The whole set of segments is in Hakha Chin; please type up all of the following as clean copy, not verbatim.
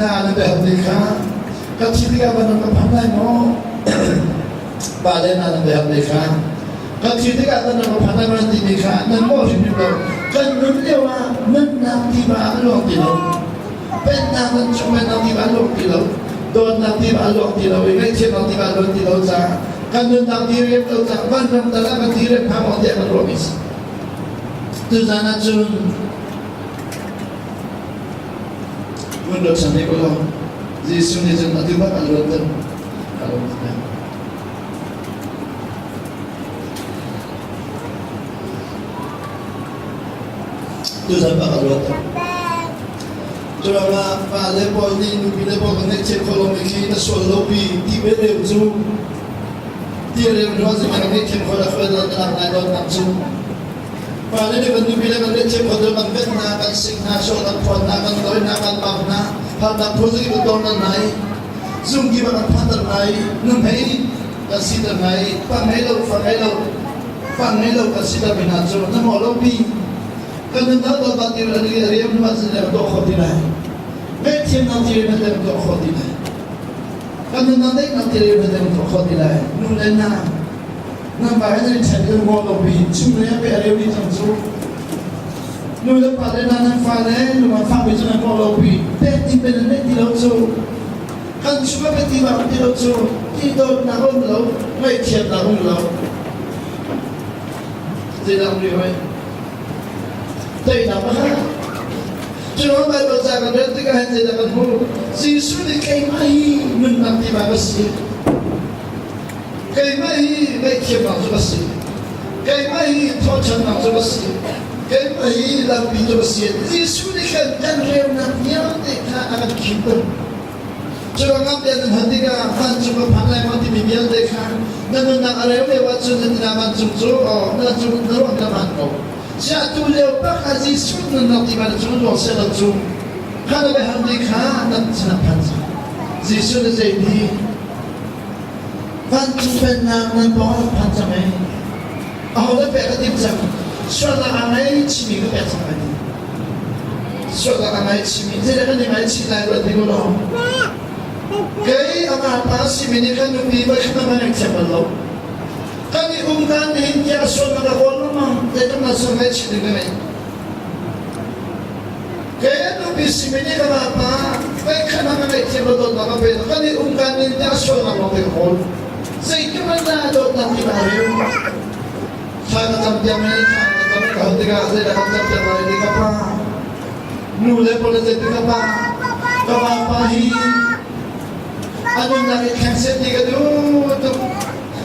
hna na biahal mi kha ka thi tikah van ka phan lai maw? Pa le hna na biahal mi kha ka thi tikah van ka phan lai maw timi kha nan mawh hrimhrim lo. Kan nun lio ah nunnak tiva a luang ti lo. Pennak nan chung pennak tiva a luang ti lo. Dawtnak tiva a luang ti lo i ngaihchiatnak tiva a luan ti lo caah kan nunnak ti rem lo caah vanram tal ah kan ti rem hnga maw tiah kan ruahmi si. Tuzan ah cun Vun ruat ṭhan rih ulaw Jesuh nih cun atu bak a luat deuh ka lung ti deuh. Tuzan bak a luat deuh. Curuangah pa le pawl nih nupi le pawl kan ngaihchiat khawh lomi khi na sual lopi ti ve reu cu ti reu hnu ah kan ngaihthiam khawh la khawh na lak lai dawtnak cu Pale nih kan nupi le kan rianthiam kho kan vet hna, kan sik hna, sual kan phuan hna, kan dawi hna, kan bak hna, harnak phun kan ton hna i zung kip ah kan phanter hna i nuhmei kan siter hna i pa ngei lo, fa ngei lo, fa ngei lo kan siter mi hna cu na mawh lo pi kan nunnak dawtnak ti riam hnu ah cun tuah khawh ti lai. Ngaihthiamnak ti riam na tuah khawh ti lai. Kan nunnak daihnak ti riam na tuah khawh ti lai. Nu le na Nangmah he nan i ṭhen i maw lo pi chung le pe a reu ni cang cu. Nu le pa le nan fa le lung an fak mi cu nan maw lo pi pek ti pe nan neih ti lo cu. Kan chung a pe ti bak ti lo cu. Ti dawtnak um lo, ngaihthiamnak um lo. Zeidah um rih hoi? Teinak a ha. Curuang Baibal ca kan rel tikah hin zeidah kan hmuh? Jesuh nih keimah hi nunnak tiva ka si. Keimah hi ngaihthiamnak cu ka si. Keimah hi thawhṭhannak cu ka si. Keimah hi lampi cu ka si. Jesuh nih khan kan reunak vialte kha a kan khimter. Curuangah bia nan hal tikah vancung ka phan lai maw timi vialte kha na nunnak a reu lio ahcun na tina vancung cu na cung na ruah na hmaan ko. Siah tu lio bak ah Jesuh nunnak tiva na cung ruang seh lo cu kha na biahalmi kha na sinah phan cang. Jesuh nih zei Vancung pennak nan pawng rak phan cang ei. Aho na pek a timh cang. Sualnak aa ngaihchihmi ka pek cang lai ti. Sualnak aa ngaihchihmi zeidah kan i ngaihchih lai ruat hnik u law. Kei amah pa simi nih kan nupi voikhat hmanh ka ngaihthiam bal lo. Kan i um kan nihin tiah sualnak ka kawl lengmang zeitluk na sual ngaihchih ding ka ngei. Kei a nupi simi nih ka vapa voikhat hmanh ka ngaihthiam lo dawtnak ka pe lo. Kan i um kan nihin tiah sualnak lawng te ka kawl. Zeitluk an dah dawtnak ti kaa reu. Thla ka cam tiang i thla ka cam ka hal tikah zeidah kan cam tiang lai ti ka pa. Nu le pa le zeiti ka pa. Ka vapa hi a nunnak i thleng seh ti ka duh tuk.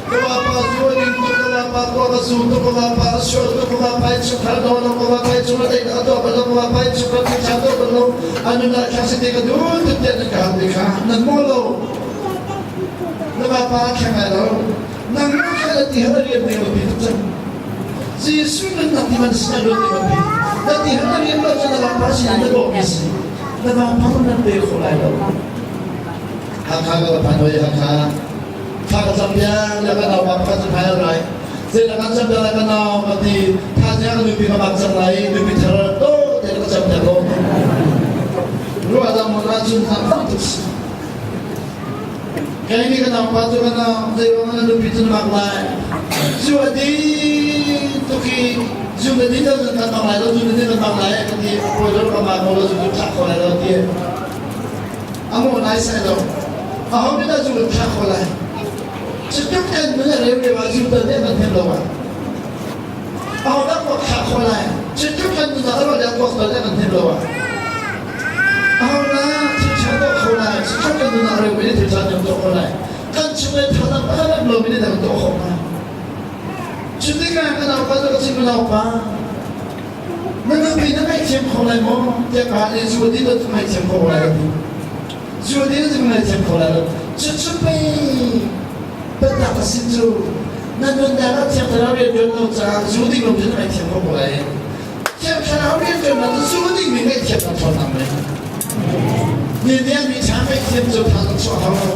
Ka vapa zu a ding tuk, ka vapa kuak a zu tuk, ka vapa a sual tuk, ka vapa i chungkhar daw lo, ka vapa i chung a teinak a tuah bal lo, ka vapa i chungkhar thilṭha tuah bal lo, a nunnak i thleng seh ti ka duh tuk tiah nan ka hal ti kha nan maw lo. Na vapa a thleng lai lo. Nangmah kha na ti hal a rian ding biapi tuk cang. Jesuh nunnak ti man sin a luan ding biapi. Na ti hal a rian lo cu na vapa sin na dawhmi si. Na vapa nan pe kho lai lo. Hakha ka va phan hoi Hakha. Thla ka cam piak le ka nau pa pakhat cu phai rai. Zeidah kan cam piak lai ka nau ka ti. Thaizing ah ka nupi ka mak cang lai nupi thar to te ka cam piak ko. Ruah dang mun ahcun thang fak tuk si. Kei nih ka naupa cu ka nau zeiruang ah na nupi cu na mak lai? Zu a din tuk i zu na din lo kan mak lai lo zu na din kan mak lai ka ti a pawi lo ka mak lo zu cu thlah kho lai lo ti a mawh nai sai lo aho nih dah zu kan thlah kho lai cutuk kan nun a reu reu ah zu tal nih kan hem lo ah aho dah kuak thlah kho lai cutuk kan nun ah a ruah kuak tal nih kan hem lo ah aho dah thil ṭha tuah kho lai cutuk kan nun ah a reu mi nih thil ṭha kan tuah kho lai kan chung le thazang pakhat lo mi nih kan tuah khawh hnga cu tikah kan naupa cu ka chim ka naupa Na nupi na ngaihthiam kho lai maw? tiah ka hal i zu a din lo cu ngaihthiam kho lai lo ti. Zu a din cu ngaihthiam kho lai lo. Cucu pei biatak a si cu. Na nunnak ah Thiang Thlarau rian ṭuan lo caah zu ding lo cu na ngaihthiam kho ko lai. Thiang Thlarau rian ṭuannak cu zu dingmi ngaihthiamnak ṭhawnnak men. Ni nih mi ṭha ngaihthiam cu thazaang chuah hau lo.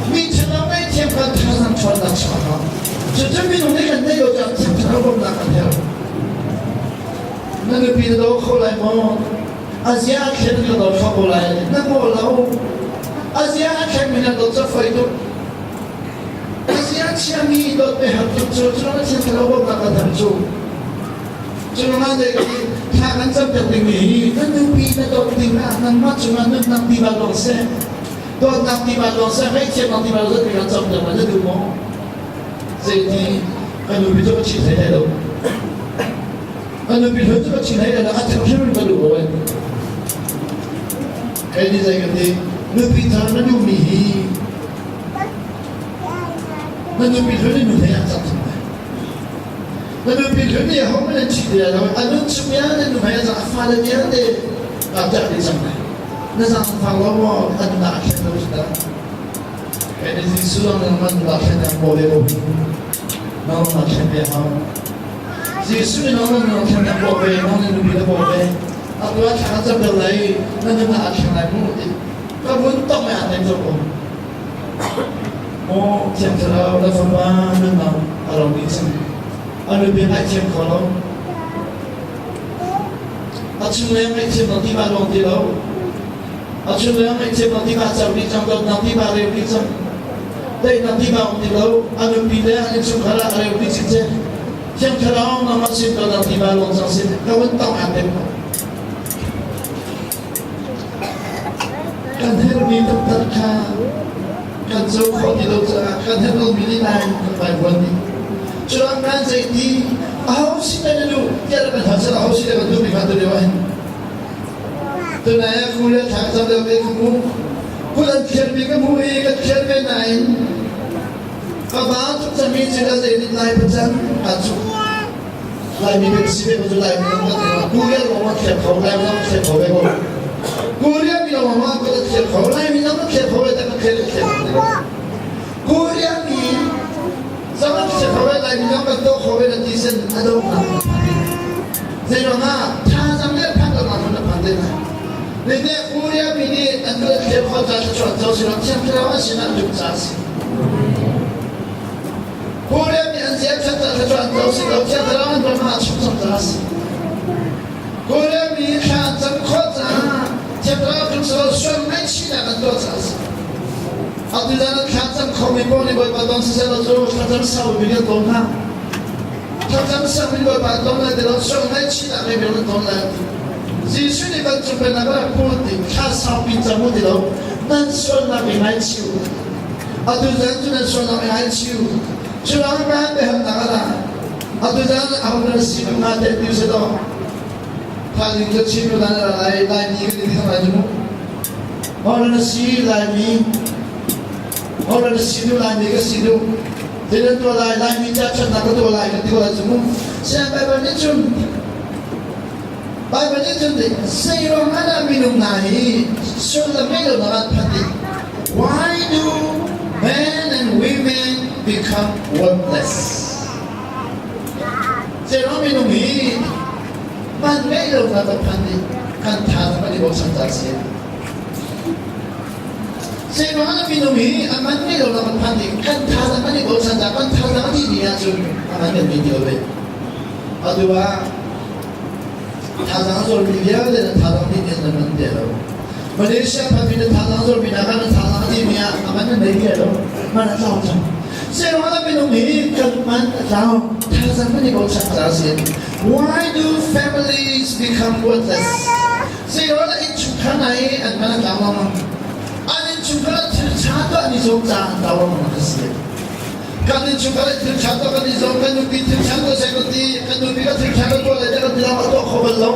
Mi ṭhalo ngaihthiam kha thazaang ṭhawnnak chuah hau. Cucu minung nih kan neih lo caah Thiang Thlarau bawmhnak kan herh. Na nupi na daw kho lai maw? A zia a thlen na daw kho ko lai. Na maw lo. Azia a thlengmi na dawt cu foi tuk. Azia chiami dawt pe har tuk cu cu na thiang thlarau bawmhnak kan har cu. Cu ruangah dei kan thla kan cam piak dingmi hi na nupi na dawt ding ah nangmah cungah nunnak tiva luang seh. Dawtnak tiva luang seh, ngaihchiatnak tiva luang seh kan cam piak na duh maw? Zeiti ka nupi cu ka chim hlei lai lo. Ka nupi hlun cu ka chim hlei lai lo, a thar hrim ka duh ko eh. Kei nih zei ka ti, nupi thar na duhmi hi na nupi hlun in nu hlei ah cang cang lai. Na nupi hlun nih ho hmanh an chim ti lai lo, a nun chung vialte nu hlei ah cang, a fale vialte aa piak dih cang lai. Na zaangfang lo maw, a nunnak a thlen lo cu ta. Kei nih Jesuh ang nangmah nunnak thlen ang maw le maw nangmah thlen ve hau. Jesuh nih nangmah nunnak thlen ang maw ve, nang nih nupi na maw ve. A tu ah thla cam bel lai, na nunnak a thleng lai mu ti. Ka vun tong mai ah nem zo ko. Maw Thiang Thlarau na fapa nunnak a ro dih cang. A nupi ngaihthiam kho lo. A chung le ngaihthiam lo ti ma lawng ti lo. A chungleng ngaihchiatnak tiva cer dih cang, dawtnak tiva reu dih cang. Daihnak tiva um ti lo, a nupi le an innchungkhar ah a reu dih cikcek. Thiang Thlarau nangmah sin dawtnak tiva luang cang sin ka vun tong aan tem ko. Kan herhmi taktak kha kan co khawh ti lo caah kan herh lomi nih nain kan vaivuan dih. Culang kan zeiti aho sin na duh tiah kan hal sel aho sin na kan duh mi kha tu lio ah hin Tunai ah Korea thla ka cam lio te ka hmuh. Kut an thialmi ka hmuh i ka thial ve nain ka ba tuk cangmi cu a zei nih Lai pacan a cuh. Laimi kan si ve ko cu Laimi lawng kan si. Korea lawng ah thial kho, Laimi lawng thial kho ve ko. Korea mi lawng ah kut a thial kho, Laimi lawng a thial kho ve tak ka thial ka thial kho. Korea mi zong an thial kho ve, Laimi lawng kan tuah kho ve na ti sen a do hna. Zeiruangah thazaang le phan lo ahcun a phan te lai. Nite Korea mi nih an kal thlem kho ca thluachuah co si lo thiang thlarau an sinah an lut ca a si. Korea mi an zia that ca thluachuah an co si lo thiang thlarau an ram ah a chung cang ca a si. Korea mi thla an cam khawh caah thiang thlarau tlung si lo sual ngaihchihnak an tuah ca a si. Atu zan ah thla cam khomi paoh nih Bawipa ton siseh law cu thlacam sau mi kan ton hna. Thlacam sang in Bawipa ton lai ti lo sual ngaihchihnak ngei mi kan ton lai ti. Jesuh nih vancung pennak a rak put ti thla saupi cam u ti lo nan sualnak i ngaichih u. Atu zan cu nan sualnak i ngaichih u. Culang kan biahalnak a ra. Atu zan aho nan si hnga te ti si lo. Thaizing cu Chin dan a ra lai Laimi kan i ti lai cu mu. Ho na si Laimi Ho na si nu Laimi ka si nu. Zei nan tuah lai Laimi ca ṭhatnak ka tuah lai kan ti ko lai cu mu. Siang Baibal nih cun Baibal nih cun zei ruang ah dah minung hna hi sullam ngei lo nak an phanh dih? Why do men and women become worthless? Zei ruang minung hi man ngei lo nak kan phanh dih? Kan tha kan i bochan ca si. Zeiruang ah minung hi a man ngei lo lam an phan i kan thazaang kan i bochan dah kan thazaang a dih ni ahcun a man kan ngei ti lo ve. Atu ah thazaang a zormi vialte na thazaang dih ni nan man te lo. Malaysia phanmi na thazaang zormi hna kha na thazaang a dih ni ah a man nan nei ti lo. Man a tlau cang. Zeiruang ah minung hi kan man a tlau thazaang kan i bochan caah a si. Why do families become worthless? Zeiruang ah innchungkhar hna hi an man a tlau lengmang? An innchungkhar ah thil ṭha tuah an i zuam caah an tlau lengmang a si. Kan innchungkhar ah thil ṭha tuah kan i zuam, kan nupi thil ṭha tuah seh kan ti, kan nupi ka thil ṭha ka tuah lai tiah kan ti lo, a tuah kho bal lo.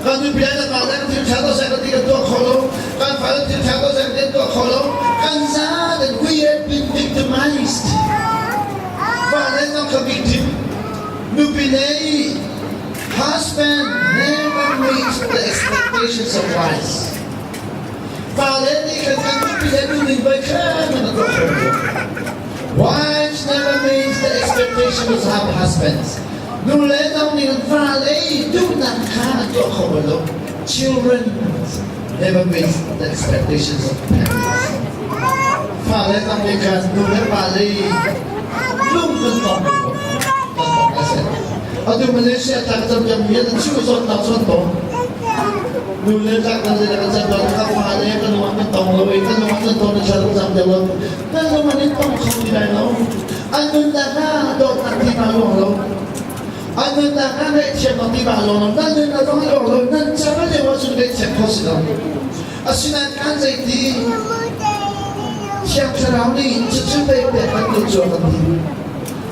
Kan nupi ai kan lai kan thil ṭha tuah seh kan ti kan tuah kho lo. Kan fale thil ṭha tuah seh kan ti kan tuah kho lo. Kan za that we have been victimized. Fale zong kha victim, nupi nei Husband never meets the expectations of wives. Fale nih khan kan nupi le nuning bai khan an tuah kho lo. Wives never meet the expectations of husbands. Nu le nang nih fale duhnak kha an tuah kho bal lo. Children never meet the expectations of parents. Fale nang nih khan nu le pa lei lung kan tong kan tong a si. Atu Malaysia tak cam cam mi an chu zot nak chon to. Nu le tak kan le kan cam to ka fa le kan wang kan tong lo i kan wang kan tong. lung an in tong kho ti lai lo. An nunnak ah dawtnak ti ma luang lo. An nunnak ah ngaihchiatnak ti ma luang lo. Nan nunnak zong a luang lo. Nan cang a lio ahcun ngaihchiat kho si lo. Asinain kan zeiti Thiang Thlarau nih cucu pei pek kan duh cu a kan ti.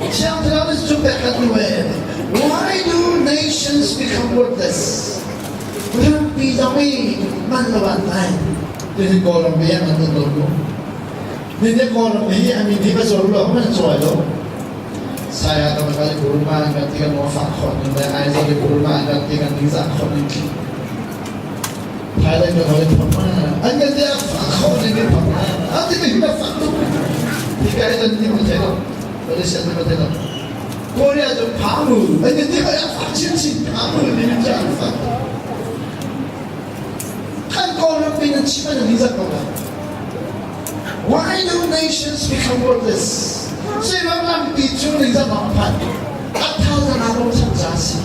Thiang Thlarau nih cucu pek kan duh ee. Why do nations become worthless? Rampi zong i man lo an ngai. Tihin Kawlram hi an nun lo mu. Nine Kawlram hi a min hi va caw lo man cawi lo. Saya ka ka Burma kan ti kan mo fak khon ning le Aizawl le Burma kan ti kan ningzah khon ning khi. Thailand ka hoi phak an kan ti a fak khon ning ni phak an ti mi ma fak tuk. Ti kai zan ni ma thei lo. Malaysia ni ma thei lo. Korea cu phamu an kan ti a fak chinchin phamu ni mi cha an fak. Kan Kawlram pin an chim an ningzak ko lai. Why do nations become worthless? Zeiruang lampi cu ningzak bang phan. A thazang ah rochan ca si.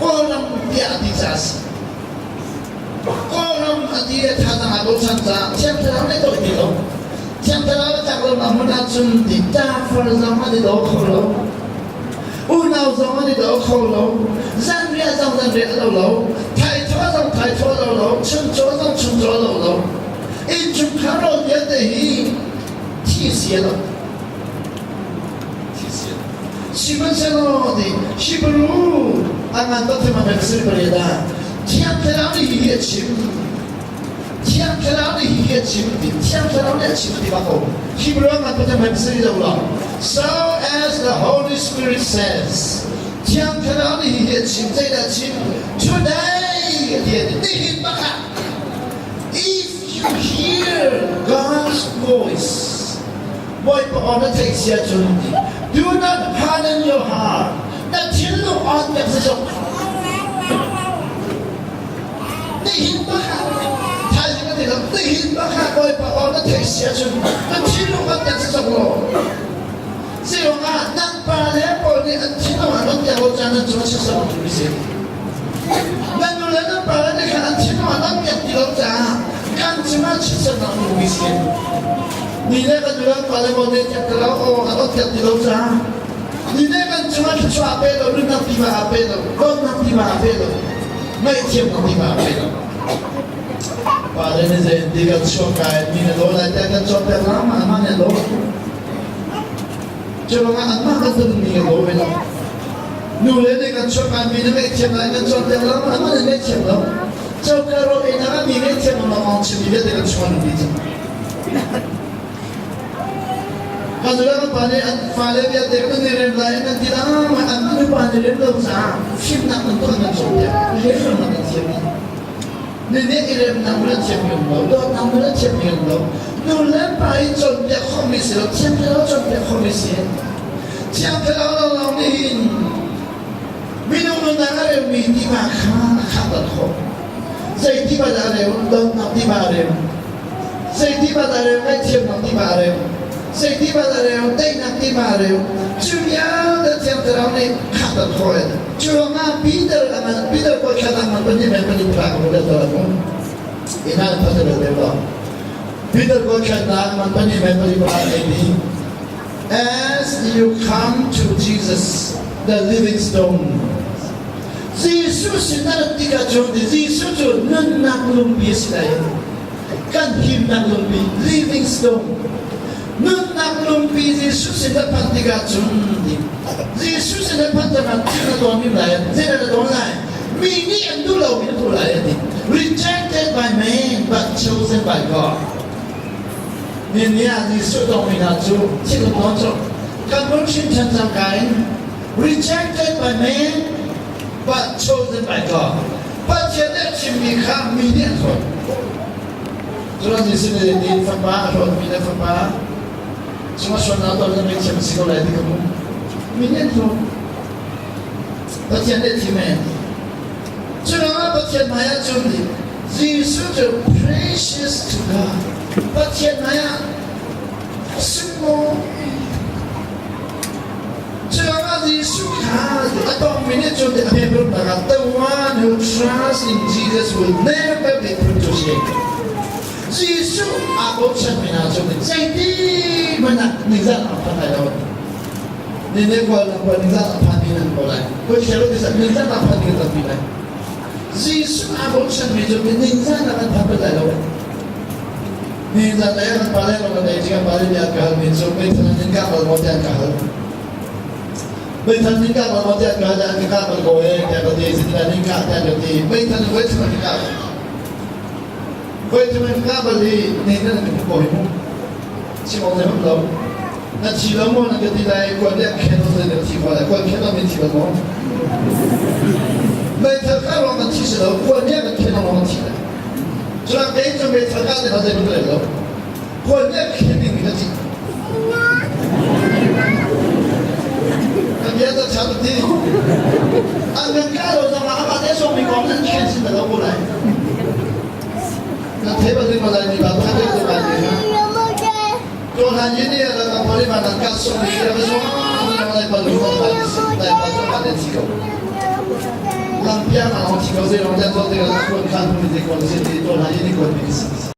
Kawlram tiah a ti ca si. Kawlram a ti le thazang ah bochan ca Thiang Thlarau nih tuah ti lo. Thiang Thlarau a cak lo na hmun ahcun ti tafar zong an i daw kho lo. Unau zong an i daw kho lo. Zanriah zong zanriah lo lo. Thaithawh zong thaithawh lo lo. Chuncaw zong chuncaw lo lo. Innchungkhar rawl vialte hi thi si lo. Thi si lo. Sihmanhsehlaw ti Hebrew a ngan to thema men sir pariat ah Thiang Thlarau nih hihi a chim. Thiang Thlarau nih hihi a chim ti Thiang Thlarau nih a chim ti bak ko. Hebrew a ngan to thema men sir lo lo. So as the Holy Spirit says, Thiang Thlarau nih hihi a chim, zeidah a chim? Today, ti a ti. Nihin bak ah, if you hear God's voice, Bawipa aw na theih sia cun, do not harden your heart. Na thinlung on piak si zok. Nihin bak ah, thaizing a ti lo, nihin bak ah Bawipa aw na theih sia cun, na thinlung on piak si zok law. Zeiruangah nan pa le pawl nih an thinlung an on piak lo caan nan cung a sisang tu si. Nan nu le nan pa le nih khan an thinlung an on piak ti lo caah kan cungah chiatsernak mi si. Ni le kan nu le pa le maw nih tiak ti lo aw an on piak ti lo caah ni le kan cungah thluachuah a pe lo, nunnak tiva a pe lo, dawtnak tiva a pe lo, ngaihthiamnak tiva a pe lo. Pa le nih zei ti kan chuak kai mi na daw lai tiah kan cawnpiak lama amah nih a daw. Cu ruangah anmah kan ton mi a daw ve lo. Nu le nih kan chuak kai mi na ngaihthiam lai kan cawnpiak lama amah nih ngaihthiam lo. Coka rawl einak ah mi ngaihthiam lo lawng chim mi vialte kan chuan mi cu. Kan nu le kan pa nih an fale vialte kan i rem lai an ti lama an nupa nih rem lo caah fimnak an tuah nan cawnpiak remnak an thiam. Ni nih i remnak mun an thiam mi lo, dawtnak mun an thiam mi lo. Nu le pa i cawnpiak khawhmi si lo, Thiang Thlarau cawnpiak khawhmi si. Thiang Thlarau lawnglawng nih hin minung nunnak a reumi tiva kha a khahter khawh. Zei tiva dah a reu? Dawtnak tiva a reu. Zei tiva dah a reu? Ngaihthiamnak tiva a reu. Zei tiva dah a reu? Daihnak tiva a reu. Cu vialte Thiang Thlarau nih khahter khawh a Cu ruangah Peter a ngan Peter pawl thlan ah ngan pahnih men pahnih pahra ka hmu le mu. Ina an phasa bel deuh lo. Peter pawl thlan ah ngan pahnih men pahnih pahra ei ni. As you come to Jesus, the living stone. Jesuh sin na rat tikah cun Jesuh cu nunnak lungpi a si lai. Kan himnak lungpi, living stone. Nunnak lungpi Jesuh sin na phanh tikah cun Jesuh sin na phanh tikah thil na tawn mi lai, zeidah na tawn lai? Mi nih an duh lomi na tuah lai a ti. Rejected by man but chosen by God. Ni ah Jesuh tongmi hna cu thil na tawn cu kan hun hrin ṭhan cangka in rejected by man but chosen by God. Pathian nih a chimmi kha mi nih an hlawt. Cun Jesuh nih nih fapa a hlawtmi le fapa cungah sualnak tuah na ngaihthiam a si ko lai ti ka hmuh. Mi nih an hlawt. Pathian nih thim e. Cu ruangah Pathian hmaiah cun Jesuh cu precious to God. Pathian hmaiah sunglawi. Cu ruangah Jesuh kha a tongmi nih cun a hmebruknak ah the one who trusts in Jesus will never be put to shame. Jesuh aa bochanmi hna cu zeitik hmanh ah ningzah a phan lai lo. Ni ne kual na kual ningzah a phan mi nan ko lai. Koi share ti sa ningzah a phan mi tampi lai. Jesuh aa bochanmi cu ningzah na kan phan bal lai lo. Ningzah le kan pa le kan ei kan pa le bia ka hal mi cu meithal nin ka bal maw tiah ka hal. Meithal nin ka bal maw tiah ka hal an ka bal ko e tiah ka ti sitina nin ka tiah ka ti meithal voi thum ka voi thum ka bal i nin nan ka ko hi mu. Chim awk zei lo. Na thi lo maw na ka ti lai kuan nih a khen lo na thi ko lai kuan khen lo min thi bal maw? Meithal ka ruang kan thi si lo kuan nih a kan khen lo kan thi lai. Cunak kei cu meithal ka te zei bantuk lo. Kuan nih a khen ding mi ka thi. Kan bia ta chan ti. An kan ka lo zong ah amah te song mi kong nan khen sin lo ko lai. Na thei bal ding malai mi ba pakhat te tu kan ni ha. To hlan yin ni la ka pali ma nan ka song mi ka so lai pa lu ma pa si lai pa so pa ne si ko. Lam piang na long si ko ze long te to te ka kon khan ni te kon se te to hlan yin ni kon mi si.